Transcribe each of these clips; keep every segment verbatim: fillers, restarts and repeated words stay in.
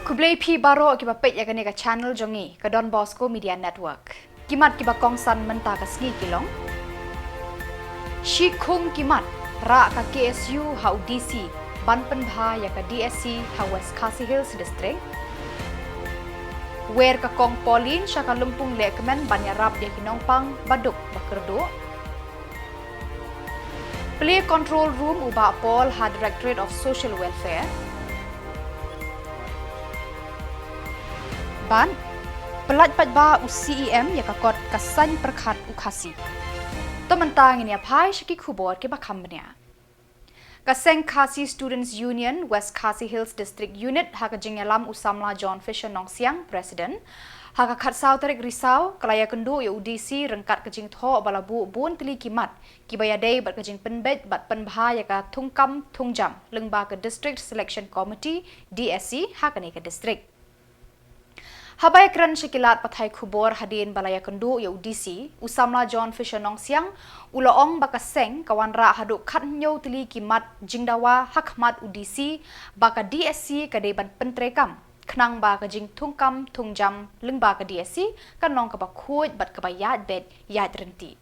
Khublei phi baroh kiba peit ïa kane ka channel jong ngi, ka Don Bosco Media Network. Ki mat kiba kongsan mynta ka sngi ki long: Shi khung ki mat rah ka K S U ha u D C ban pynbha ïa ka D S C ha West Khasi Hills District. Wer ka Kong Pauline sha ka lympung lehkmen ban ïarap ïa ki nongpang baduk bakyrduh. Plie control room u Bah Paul ha Directorate of Social Welfare. Bad pyllait paidbah u C E M ïa ka kot ka saiñ pyrkhat u Khasi. To mynta ngin ïa phai sha ki khubor kiba kham bniah. Ka seng Khasi Students Union West Khasi Hills District Unit ha ka jingïalam u samla John Fisher Nongsiang, President, ha ka khatsaw tarik Risaw ka la ïakynduh ïa u D C ryngkat ka jingthoh ba la buh bun tylli ki mat kiba ïadei bad ka jingpynbeit bad pynbha ïa ka thungkam thungjam lyngba ka District Selection Committee, D S C, ha kane ka district. Haba ïakren sha ki lad pathai khubor hadien ba la ïakynduh ïa u D C, u samla John Fisher Nongsiang u la ong ba ka seng ka wanrah haduh khathynñiew tylli ki mat jingdawa ha khmat u D C ba ka D S C ka dei ban pyntreikam, khnang ba ka jingthungkam thungjam lyngba ka D S C kan long kaba khuid bad kaba ïaid beit ïaid ryntih.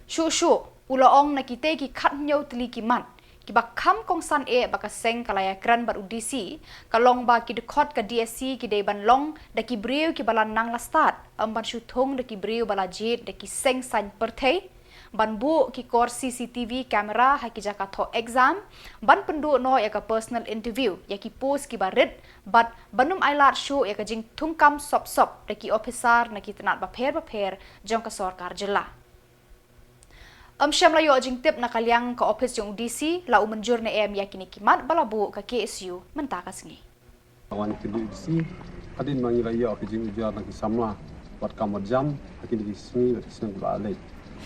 Shuh shuh u la ong na kitei ki khathynñiew tylli ki mat kiba kham kongsan eh ba ka seng ka la ïakren bad u D C ka long ba ki dkhot ka D S C ki dei ban long da ki briew kiba la nang la stad, ym ban shu thung da ki briew ba la jied da ki seng saiñ pyrthei, ban buh ki kor C C T V camera ha ki jaka thoh exam, ban pynduh noh ïa ka personal interview ïa ki post kiba rit, bad ban ym ailad shuh ïa ka jingthungkam sop sop da ki ophisar na ki tnat bapher bapher jong ka sorkar jylla. Ym shym la ïoh jingtip na ka liang ka ophis jong u D C la u mynjur ne em ïa kine ki mat ba la buh ka K S U mynta ka sngi. Wan ki D C, hadien ba ngi la ïoh ki jingujor na ki samla wat kam wat jam ha kine ki sngi bad ki snem ba la leit.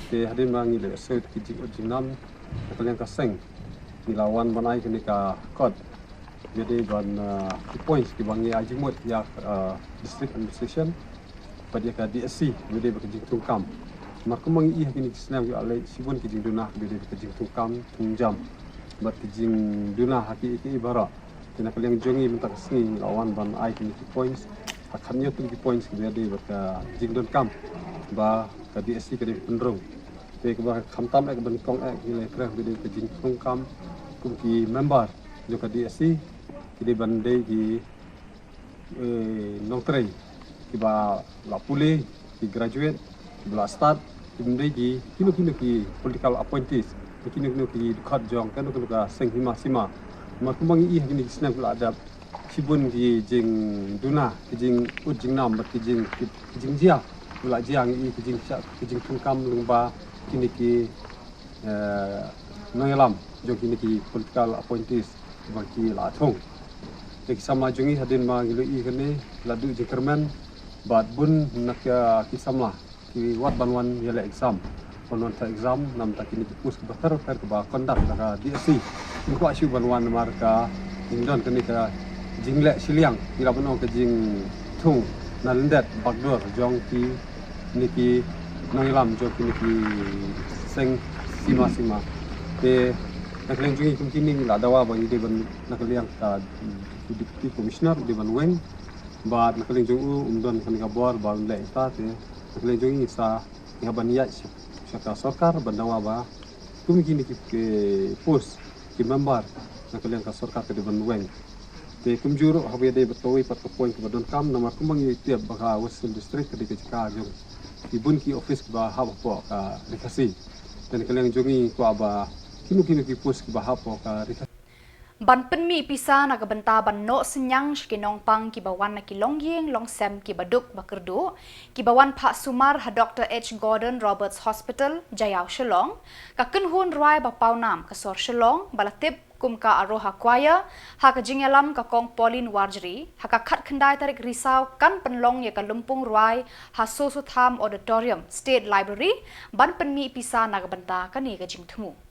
Te hadien ba ngi la ïoh sngewthuh ki jingud jingnam na ka liang ka seng, ngi la wan ban ai kane ka kot, ïa dei ban, ah, ki points kiba ngi ai jingmut ïa, ah, district administration bad ïa ka D S C, ïa dei bad ka jingthungkam. Namar kumba ngi ïohi ha kine ki snem kiba la leit, shibun ki jingduna ïa dei bad ka jingthungkam thungjam bad ki jingduna ha kiei kiei baroh. Te na ka liang jong ngi mynta ka sngi ngi la wan ban ai kine ki points, khathynñiew tylli ki points kiba ïa dei bad ka jingdonkam ba ka D S C ka dei ban pynrung. Te kaba khamtam eh, kaba nyngkong eh, ngi la ïakren ïa dei bad ka jingthungkam kum ki member jong ka D S C, ki dei ban dei ki, eh, nongtrei kiba la pule, ki graduate, kiba la stad, kim dei ki kino kino ki political appointees, ki kino kino ki dkhot jong kano kano ka seng hima sima. Namar kumba ngi ïohi ha kine ki snem kiba la dep, shibun ki jingduna, ki jingud jingnam bad ki jing, ki, ki jingjia kiba la jia, ngi ïohi ki jingshah, ki jingthungkam lyngba kine ki, eh, nongïalam jong kine ki political appointees ba ki la thung. Te ki samla jong ngi hadien ba ngi la ïohi kane la duh jingkyrmen bad bun na ki, ki samla ki wad ban wan ïaleh exam, ban wan thoh exam na bynta kine ki post kiba pher pher kiba conduct da ka D S C. Kim kwah shuh ban wan namar ka jingdon kane ka jingleh shiliang, ngi lah ban ong ka jingthung na lyndet bakdor jong ki, kine ki nongïalam jong kine ki seng sima sima. Te na ka liang jong ngi kum kine ngi la dawa ba ngi dei ban, na ka liang ka Deputy Commissioner u dei ban weng, bad na ka liang jong u um don kane ka bor ba un leh ïa kata. Te na ka liang jong ngi sa ngi hap ban ïaid sha, sha ka sorkar ban dawa ba kum kine ki, ki post ki member na ka liang ka sorkar ka dei ban weng. Te kumjuh ruh haba ïadei bad kawei pat ka point kaba donkam, namar kumba ngi tip ba ka West Khasi Hills District ka dei ka jaka jong ki bun ki office kiba hap hapoh ka Ri Khasi. Te na ka liang jong ngi kwah ba kino kino ki post kiba hap hapoh ka Ri Khasi. Ban pynmih pisa na ka bynta ban noh synñiang sha ki nongpang kiba wan na ki longïing longsem kiba duk bakyrduh, kiba wan phah sumar ha Doctor H Gordon Roberts Hospital, Jaïaw, Shillong, ka kynhun rwai ba pawnam ka sor Shillong ba la tip kum ka Aroha Choir, ha ka jingïalam ka Kong Pauline Warjri, ha ka khatkhyndai tarik Risaw kan pynlong ïa ka lympung rwai ha Soso Tham Auditorium, State Library, ban pynmih pisa na ka bynta kane ka jingthmu.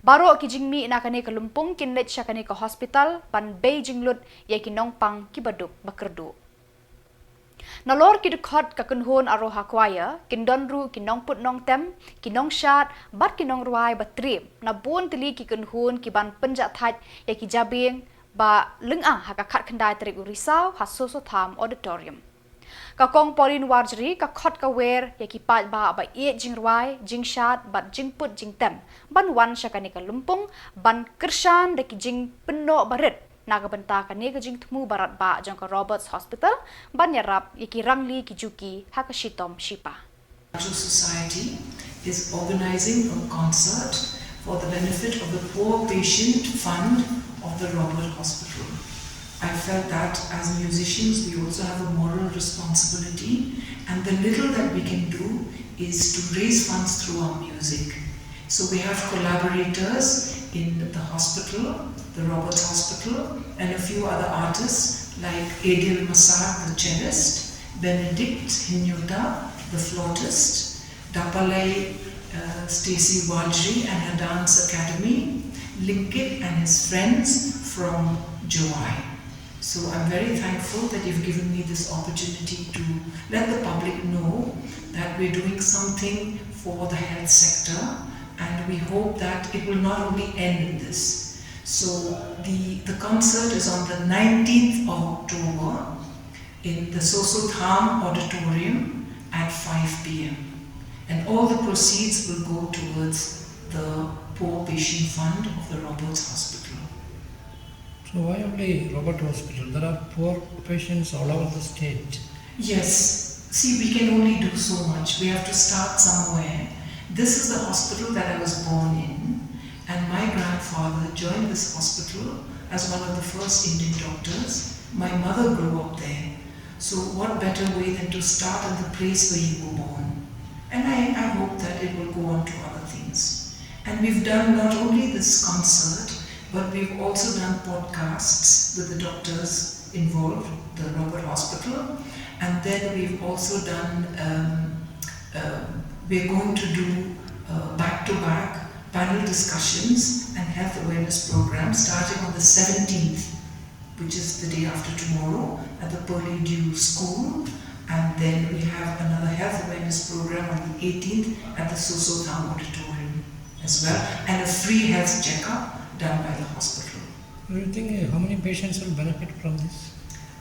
Baroh ki jingmih na kane ka lympung kin leit sha kane ka hospital ban bei jinglut ïa ki nongpang kiba duk bakyrduh. Nalor ki dkhot ka kynhun Aroha Choir, kin don ruh ki nongput nongtem, ki nongshad bad ki nongrwai ba triem na bun tylli ki kynhun kiban pynjahthait ïa ki jabieng ba lynga ha ka khatkhyndai tarik u Risaw ha Soso Tham Auditorium. Ka Kong Pauline Warjri ka khot ka wer ïa ki paidbah ba ïeit jingrwai, jingshad bad jingput jingtem ban wan sha kane ka lympung ban kyrshan da ki jingpynnoh barit na ka bynta kane ka jingthmu barat bah jong ka Roberts Hospital ban ïarap ïa ki rangli ki juki ha ka shitom shipa. Cultural Society is organizing a concert for the benefit of the Poor Patient Fund of the Robert Hospital. I felt that as musicians, we also have a moral responsibility, and the little that we can do is to raise funds through our music. So we have collaborators in the hospital, the Roberts Hospital, and a few other artists like Adil Massar, the cellist, Benedict Hinyota, the flautist, Dapalai, uh, Stacey Warjri and her dance academy, Linkit and his friends from Jowai. So I'm very thankful that you've given me this opportunity to let the public know that we're doing something for the health sector, and we hope that it will not only end in this. So the, the concert is on the nineteenth of October in the Soso Tham Auditorium at five p m. And all the proceeds will go towards the Poor Patient Fund of the Roberts Hospital. So why only Robert Hospital? There are poor patients all over the state. Yes. See, we can only do so much. We have to start somewhere. This is the hospital that I was born in, and my grandfather joined this hospital as one of the first Indian doctors. My mother grew up there. So what better way than to start in the place where you were born? And I, I hope that it will go on to other things. And we've done not only this concert, but we've also done podcasts with the doctors involved, the Robert Hospital, and then we've also done, um, uh, we're going to do uh, back-to-back panel discussions and health awareness programs starting on the seventeenth, which is the day after tomorrow, at the Pearly Dew School, and then we have another health awareness program on the eighteenth at the Soso Tham Auditorium as well, and a free health checkup done by the hospital. Do you think, uh, how many patients will benefit from this?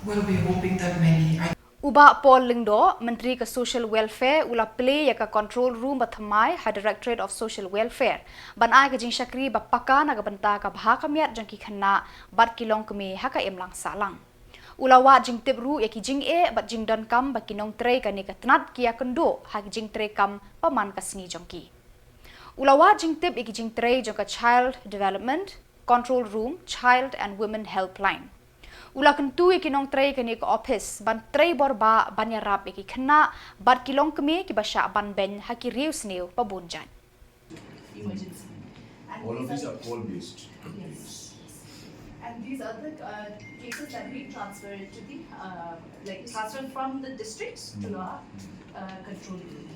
Well, we're hoping that many. I U Bah Paul Lyngdoh, Myntri ka Social Welfare, u la plie ïa ka control room ba thymmai ha Directorate of Social Welfare ban ai ka jingshakri ba paka na ka bynta ka bha ka miat jong ki khynnah bad ki longkmie ha ka imlang sahlang. U la wad jingtip ruh ïa ki jingeh bad jingdonkam ba ki nongtrei kane ka tnat ki ïakynduh ha ki jingtrei kam ba man ka sngi jong ki. U la wad jingtip ïa ki jingtrei jong ka Child Development Control Room, Child and Women Helpline. U la kyntu ïa ki nongtrei kane ka ophis ban trei bor bha ban ïarap ïa ki khynnah bad ki longkmie kiba shah ban beiñ ha ki riew sniew ba bun jait. Emergency. And All of these are call-based complaints. Yes. And these are the uh, cases that we transfer to the, uh, like, transfer from the district to our uh, control room.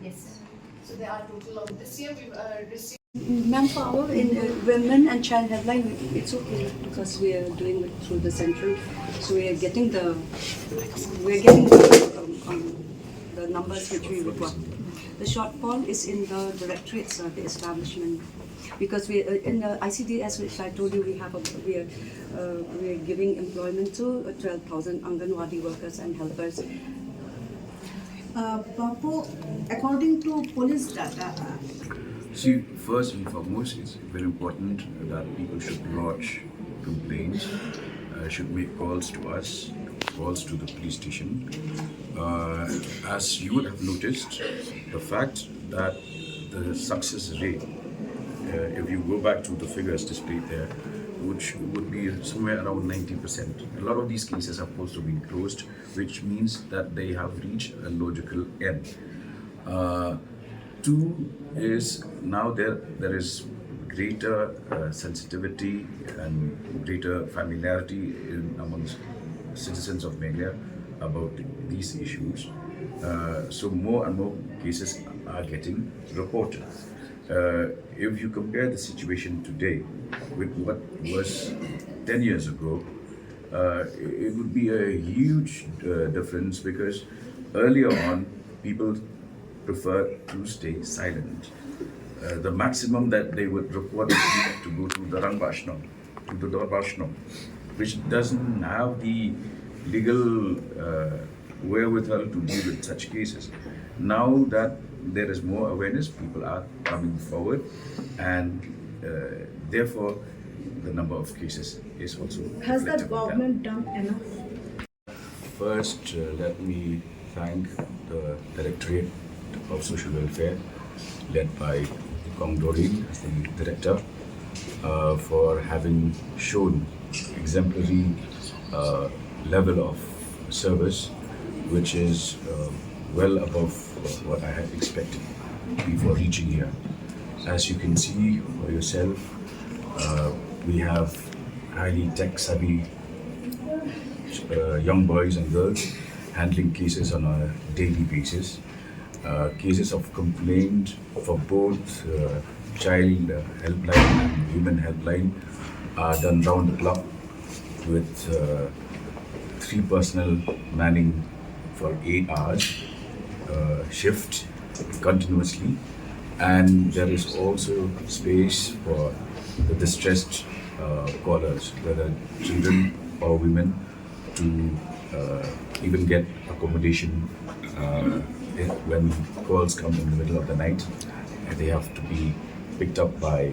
Yes. So there are total of this year we've uh, received Manpower in uh, women and child healthline, it's okay because we are doing it through the central. So we are getting the we are getting the, um, um, the numbers which we require. The shortfall is in the directorates, uh, the establishment, because we uh, in the I C D S, which I told you, we have a we are uh, we are giving employment to uh, twelve thousand Anganwadi workers and helpers. Uh, Papo, according to police data, uh, See, first and foremost, it's very important that people should lodge complaints, uh, should make calls to us, calls to the police station. Uh, as you would have noticed, the fact that the success rate, uh, if you go back to the figures displayed there, which would be somewhere around ninety percent. A lot of these cases have also been closed, which means that they have reached a logical end. Uh, two is now there there is greater uh, sensitivity and greater familiarity in amongst citizens of Meghalaya about these issues. Uh, so more and more cases are getting reported. Uh, if you compare the situation today with what was ten years ago, uh, it would be a huge uh, difference because earlier on, people prefer to stay silent. Uh, the maximum that they would report would be to go to the Rangbah Shnong. to the Dorbar Shnong, which doesn't have the legal uh, wherewithal to deal with such cases. Now that there is more awareness, people are coming forward, and uh, therefore the number of cases is also. Has that government done enough? First, uh, let me thank the Directorate of Social Welfare, led by Kong Doreen as the director, uh, for having shown exemplary uh, level of service, which is uh, well above what I had expected before reaching here. As you can see for yourself, uh, we have highly tech savvy uh, young boys and girls handling cases on a daily basis. Uh, cases of complaint for both uh, child uh, helpline and women helpline are done round the clock with uh, three personnel manning for eight hours uh, shift continuously, and there is also space for the distressed uh, callers, whether children or women, to uh, even get accommodation uh, when calls come in the middle of the night and they have to be picked up by.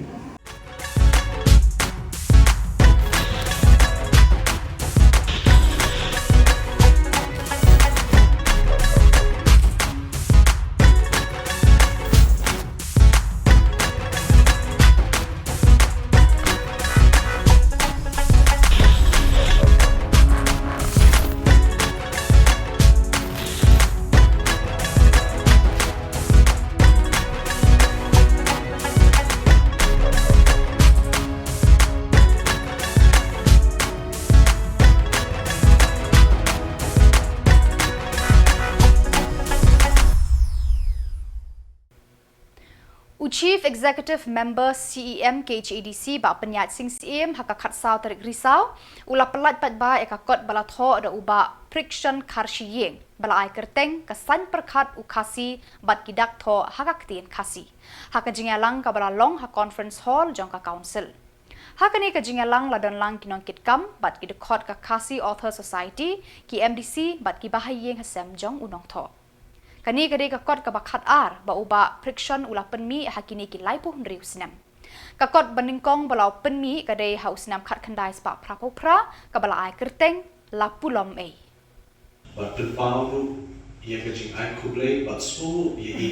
U Chief Executive Member C E M K H A D C Bah Pynïaid Sing Syiem ha ka khatsaw tarik Risaw u la pyllait paidbah ïa ka kot ba la thoh da u Bah Prikshon Kharshi Ïing ba la ai kyrteng ka saiñ pyrkhat u Khasi bad ki dak thoh ha ka ktien Khasi, ha ka jingïalang kaba la long ha Conference Hall jong ka Council. Ha kane ka jingïalang la don lang ki nongkitkam bad ki dkhot ka Khasi Author Society, ki M D C bad ki bahaïing hasem jong u nongthoh. Kane ka dei ka kot kaba khatar ba u Bah Prikshon u la pynmih ha kine ki laiphew hynriew snem. Ka kot ba nyngkong ba la pynmih ka dei ha u snem khatkhyndai spah phraphew phra kaba la ai kyrteng La Pulom Ei. Bad pynpaw ruh ïa ka jingai khublei bad sngewbha ïa i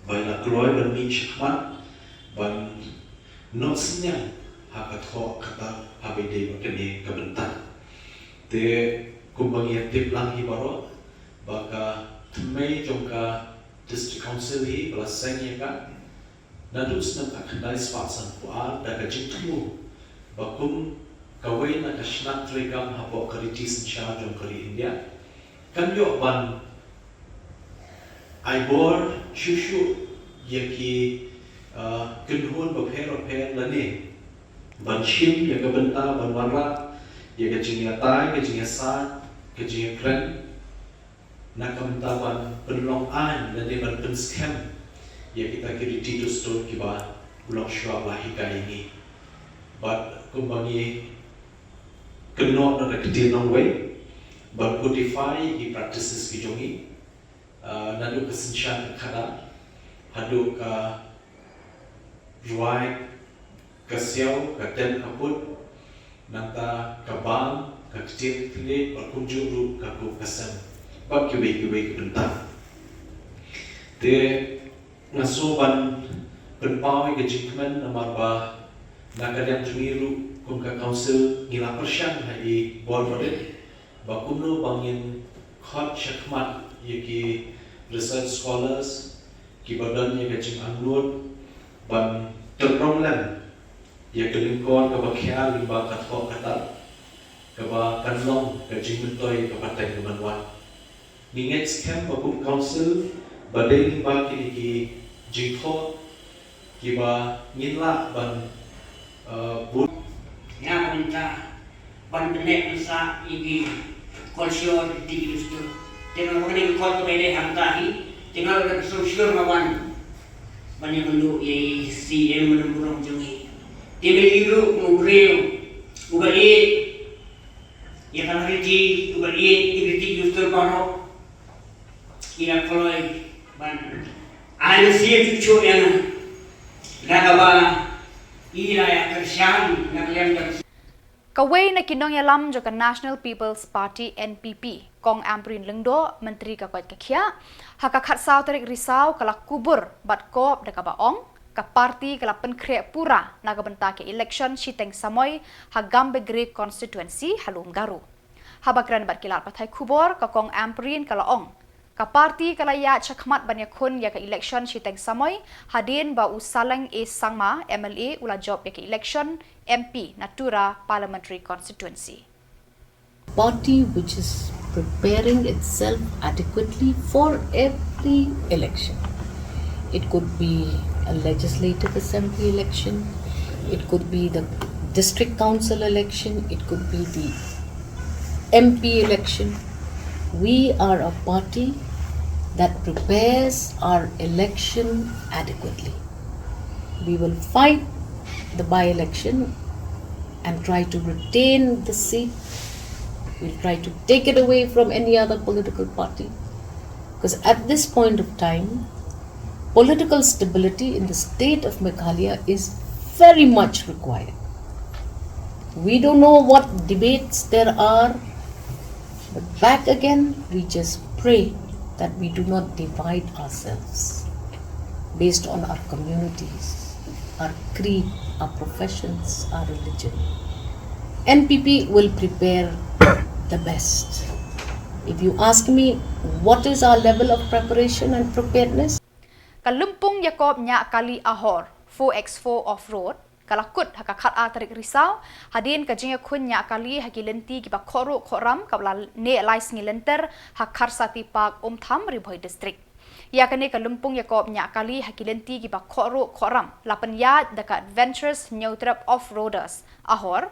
ba i la kloi ban mih shakhmat ban noh synñiang ha ka thoh kata ha ba i dei bad kane ka bynta. Te kumba ngi ïa tip lang hi baroh ba ka thymmei jong ka District Council hi ba la seng ïa ka naduh snem khatkhyndai spah sanphew ar da ka jingthmu ba kum kawei na ka shnat treikam hapoh ka riti synshar jong ka ri India kan ïoh ban ai bor shuh shuh ïa ki, uh, kynhun bapher bapher lane ban shim ïa ka bynta ban wanrah ïa ka jingïatai, ka jingïasaid, ka jingïakren na ka bynta ban pynlong aiñ lane ban pynskhem ïa kita ki riti dustur kiba u longshuwa u la hikai ïa ngi. Bad kumba ngi kynnoh na ka ktien nongwei ban codify ïa ki practices ki jong ngi, uh, naduh ka synshar ka khadar haduh ka rwai ka siaw, ka tem ka put, nangta ka bam, ka ktien ka thylliej bad kumjuh ruh ka kup ka sem bad kiwei kiwei ki bynta. Te nga sngew ban pynpaw ïa ka jingkmen namar ba na ka liang jong ngi ruh kum ka council ngi la pyrshang ha i bor barit ba kumno ba ngin khot shakhmat ïa ki research scholars kiba don ïa ka jingangnud ban tyrpong lem ïa ka lyngkor kaba khia lyngba ka thoh ka tar kaba kan long ka jingmyntoi kaba teng ka ban wan. Ngi ngeit skhem ba kum council ba dei lyngba kine ki jingthoh kiba ngin lah ban, uh, bud. Ïa ka bynta ban pynneh pynsah ïa ki culture, ïa ki dustur. Te nga ba kane ka kot kaba ïadei hangta hi, te nga ba ka sngewsih nga wan ban ïakynduh ïa i C M ba don burom jong ngi. Ïa me ïa u briew uba ïeit ïa ka riti, uba ïeit ïa ka riti, u stur baroh. Ïa kloi ban ai ïa u siem shuh ïa nga. Na kaba ïa ïa kyrshan na ka liang ka. Kawei na ki nongïalam jong ka National People's Party, N P P, Kong Ampareen Lyngdoh, Myntri ka koit ka khiah, ha ka khatsaw tarik Risaw ka la kubur bad kop da kaba ong ka party ka la pynkhreh pura na ka bynta ka election shiteng samoi ha Gambegre constituency ha Lum Garo. Haba kren bad ki lad pathai khubor, ka Kong Ampareen ka la ong ka party ka la ïaid shakhmat ban ïakhun ïa ka election shiteng samoi hadien ba u Saleng A Sangma, M L A, u la jop ïa ka election M P na Tura Parliamentary Constituency. Party which is preparing itself adequately for every election. It could be a legislative assembly election, it could be the district council election, it could be the M P election. We are a party that prepares our election adequately. We will fight the by-election and try to retain the seat. We'll try to take it away from any other political party. Because at this point of time, political stability in the state of Meghalaya is very much required. We don't know what debates there are, but back again, we just pray that we do not divide ourselves based on our communities, our creed, our professions, our religion. N P P will prepare the best. If you ask me, what is our level of preparation and preparedness? Ka Lympung Ïakob Ñiah Kali Ahor, four X four off-road, ka la kut ha ka khatar tarik Risaw hadien ka jingïakhun ñiah kali ha ki lynti kiba khohruh khohram kaba la neh lai sngi lynter ha Kharsati Park, Umtham, Ri Bhoi District. Ïa kane ka Lympung Ïakob Ñiah Kali ha ki lynti kiba khohruh khohram la pynïaid da ka Adventurous Hynñiewtrep Off-Roaders Ahor,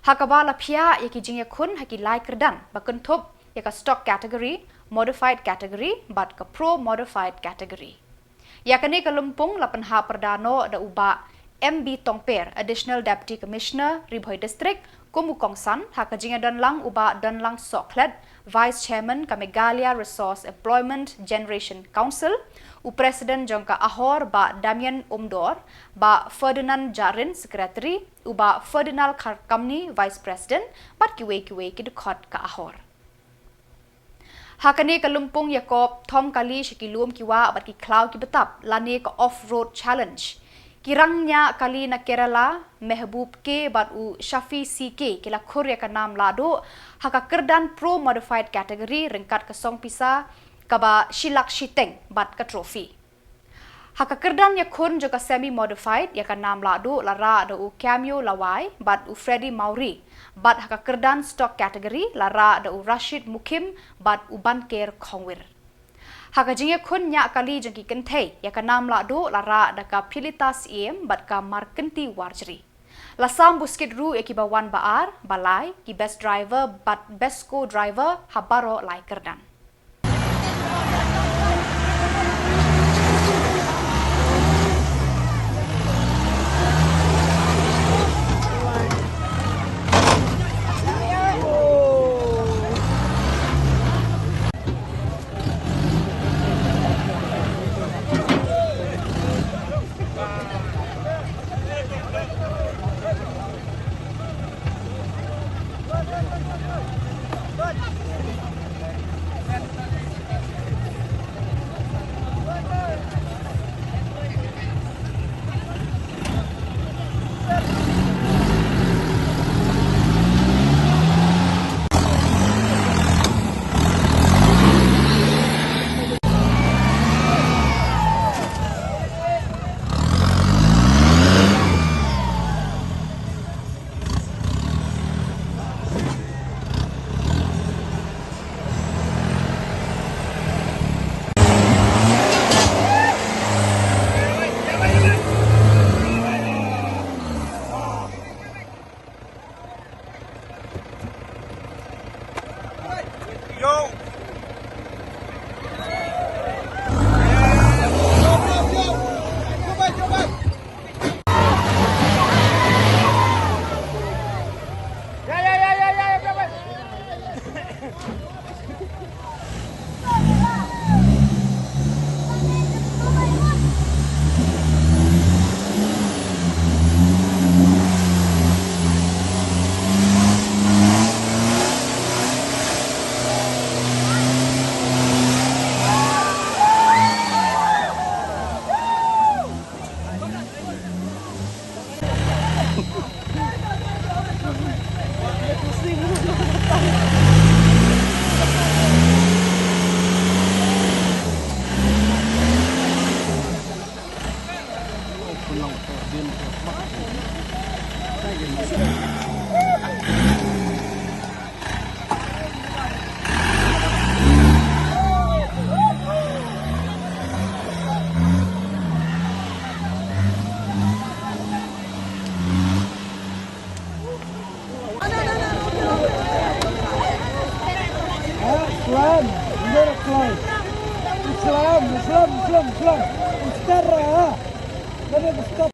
ha kaba la phiah ïa ki jingïakhun ha ki lai kyrdan ba kynthup ïa ka Stock Category, Modified Category bad ka Pro Modified Category. Ïa kane ka lympung la pynhap pyrda noh da u Bah M B Tongper, Additional Deputy Commissioner, Ri Bhoi District, kum u kongsan, ha ka jingïadonlang u Bah Donlang Sohkhlet, Vice Chairman ka Meghalaya Resource Employment Generation Council, u President jong ka Ahor Bah Damian Umdor, Bah Ferdinand Jarin, Secretary, u Bah Ferdinand Kharkamni, Vice President, bad kiwei kiwei ki dkhot ka Ahor. Ha kane ka lympung ïakob thom kali sha ki lum ki wah bad ki khlaw ki btap lane ka Off-Road Challenge, ki rang ñiah kali na Kerala, Mehboob K bad u Shafi C K ki la khur ïa ka nam lahduh ha ka kyrdan Pro Modified Category ryngkat ka song pisa kaba shi lak shiteng bad ka trophy. Ha ka kyrdan ïakhun jong ka Semi Modified, ïa ka nam lahduh la rah da u Cameo Lawai bad u Freddy Mawrie, bad ha ka kyrdan Stock Category la rah da u Rashid Mukim bad u Banker Khongwir. Ha ka jingïakhun ñiah kali jong ki kynthei, ïa ka nam lahduh la rah da ka Philita Syiem bad ka Markynti Warjri. La sam buskit ruh ïa kiba wan ba ar, ba lai, ki Best Driver bad Best Co-Driver ha baroh lai kyrdan. Islam, Islam, Islam, Islam, Islam. Ustaz, ah. Mana Ustaz?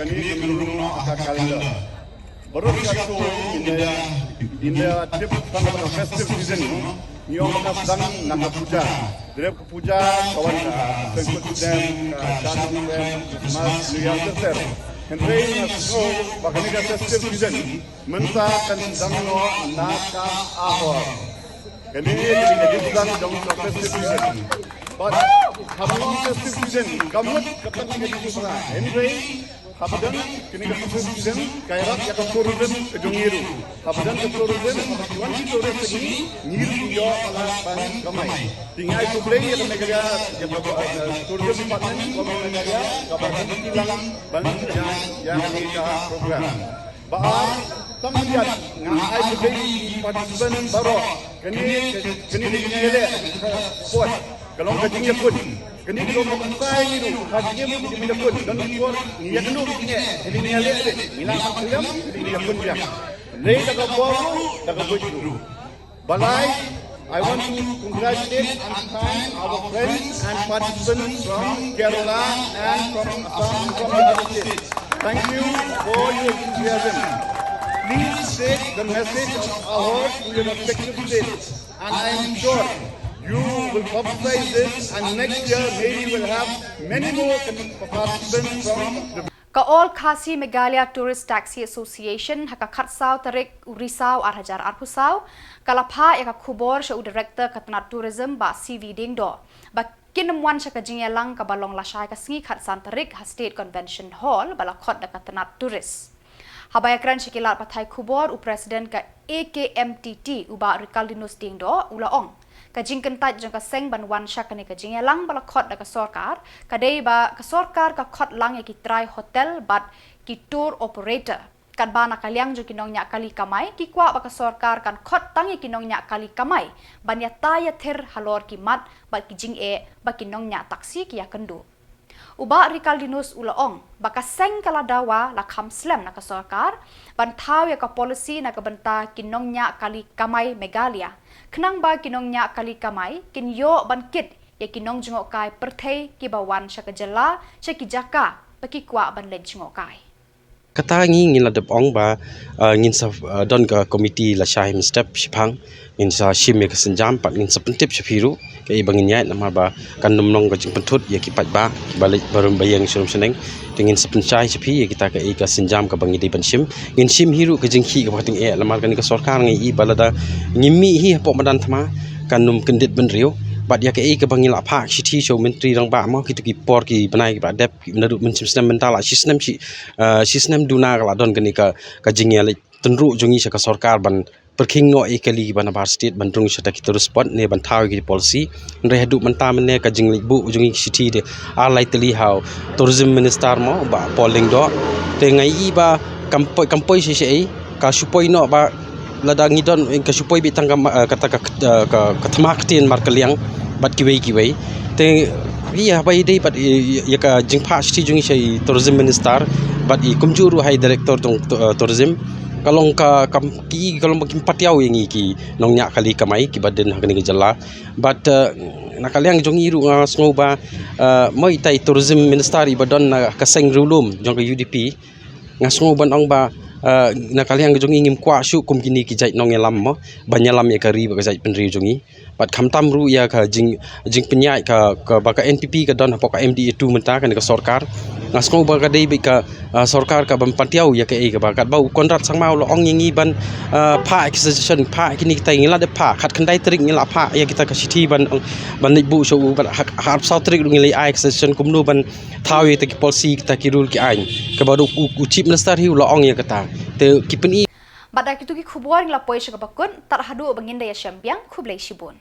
Kane ka rung noh ha ka calendar. Baroh shi kattoi ngi da Ynda tip tang ba ka festive season, ngi ong ba ka sdang na ka puja. Dep ka puja ka wan ka Sengkut Snem, ka Shadong Fest, Christmas, New Year, ter ter. Hynrei nga sngew ba kane ka festive season mynta kan sdang noh na ka Ahor. Kane ka dei ka jingsdang jong ka festive season. Bad haba long festive season, ka mut ka pynlong ka jingsdang. Hynrei haba don kane ka festive season, ka ïarap ïa ka tourism ka jong ngi ruh. Haba don ka tourism, haba ki wan ki tourist ha ngi, ngi ruh ngi ïoh palat ban kamai. Te nga ai khublei ïa ka Meghalaya, ïa ka, eh, tourism department ka Meghalaya, kaba don ki lang ban ïa, ïa kane ka program. Ba ar, tang biang, nga ai khublei ïa ki participant baroh. Kane, kane ka jingïaleh, eh, sport, ka long ka jingïakut. Kane ka long ka pynshai ngi ruh, ka jingïakut, ka jingïakut. Don ki por ngi ïakynduh, ngi ïaleh, ngi la ka jingïakut biang. Lei da ka bor ruh, da ka buit ruh. Balai, I want to congratulate and thank our friends and participants from Kerala and from Assam, from the other states. Thank you for your enthusiasm. Please take the message of Ahor to your respective states, and I am sure you will publicize this, and next year maybe we'll have many more participants from the Ka All Khasi Meghalaya Tourist Taxi Association ha ka khatsaw tarik u Risaw ar hajar arphew saw ka la phah ïa ka khubor sha u Director ka tnat Tourism Bah C V Diengdoh ba kin ym wan sha ka jingïalang kaba long lashai ka sngi khatsan tarik ha State Convention Hall ba la khot da ka tnat Tourist. Haba ïakren sha ki lad pathai khubor u President ka A K M T T u Bah Rikaldinus Diengdoh u la ong ka jingkyntait jong ka seng ban wan sha kane ka jingïalang ba la khot da ka sorkar ka dei ba ka sorkar ka khot lang ïa ki trai hotel bad ki tour operator. Katba na ka liang jong ki nongñiah kali kamai ki kwah ba ka sorkar kan khot tang ïa ki nongñiah kali kamai ban ïatai ïathir halor ki mat bad ki jingeh ba ki nongñiah taxi ki ïakynduh. U Bah Rikaldinus u la ong ba ka seng ka la dawa la kham slem na ka sorkar ban thaw ïa ka policy na ka bynta ki nongñiah kali kamai Meghalaya khnang ba ki nongñiah kali kamai kin ïoh ban kit ïa ki nongjngohkai pyrthei kiba wan sha ka jylla sha ki jaka ba ki kwah ban leit jngohkai. Kata ngi ngin la dep ong ba, ah, ngin sa, ah, don ka komiti lashai mynstep shiphang, ngin sa shim ïa ka sienjam pat ngin sa pyntip sha phi ruh kaei ba ngin ïaid namar ba kan nym long ka jingpynthut ïa ki paidbah kiba leit barim ba ïeng sha rum sha neng. Te ngin sa pynshai sha phi ïa kita kaei ka sienjam kaba ngi dei ban shim. Ngin shim hi ruh ka jingkhih kaba ka tyngeh namar kane ka sorkar ngi i ba lada ngim mih hi hapoh madan thma kan nym kyndit bynriew. Bad ïa kaei kaba ngi la phah shithi sha u Myntri Rangbah mo, kito ki por ki bnai kiba dep, naduh mynshem snem mynta la shi snem shi, ah, shi snem duna ka la don kane ka, ka jingïaleit tynruh jong ngi sha ka sorkar ban pyrkhing noh ïa ki kali kiba na bar state ban rung sha ta ki tourist spot ne ban thaw ïa ki policy. Hynrei haduh mynta mynne ka jingleit buh jong ngi ki shithi de ar lai tylli ha u Tourism Minister mo Bah Paul Lyngdoh. Te nga i ba kam poi, kam poi shisha ei, ka shu poi noh ba lada ngi don, eh, ka shu poi beit tang ka ma-, eh, kata ka, eh, ka, ka thma ktien markylliang bad kiwei kiwei. Te ïa ba i dei bad i, i, ïa ka jingphah shithi jong ngi sha i Tourism Minister bad i kumjuh ruh ha i Director jong, eh, Tourism. Ka long ka, kam, ki, ka long ba kim pat ïaw ïa ngi ki nongñiah kali kamai kiba don ha kane ka jylla. Bad, eh, na ka liang jong ngi ruh nga sngew ba, eh, mo ita i Tourism Minister iba don na ka seng riewlum jong ka U D P. Nga sngew ban ong ba, eh, na ka liang jong ngi ngim kwah shuh kum kine ki jait nongïalam mo ban ïalam ïa ka ri bad ka jaitbynriew jong ngi. Bad khamtam ruh ïa ka jing, jingpynïaid ka, kaba ka N P P ka don hapoh ka M D A two mynta kane ka sorkar. Nga sngew ba ka dei beit ka, ah, sorkar kaban pyntiaw ïa kaei kaba katba u Conrad Sangma u la ong ïa ngi ban, ah, phah ïa ki suggestion, phah ïa kine kita, ngi la dep phah, khatkhyndai tarik ngi la phah ïa kita ka shithi ban, ban leit buh sha u, bad ha, ha arphew saw tarik ruh ngi la ai ka suggestion kumno ban thaw ïa kita ki policy, kita ki rule ki aiñ. Kaba ruh u, u Chief Minister hi u la ong ïa kata. Te ki pyni. Bad da kito ki khubor ngi la poi sha kaba kut, tad haduh ba ngin da ïashem biang, khublei shibun.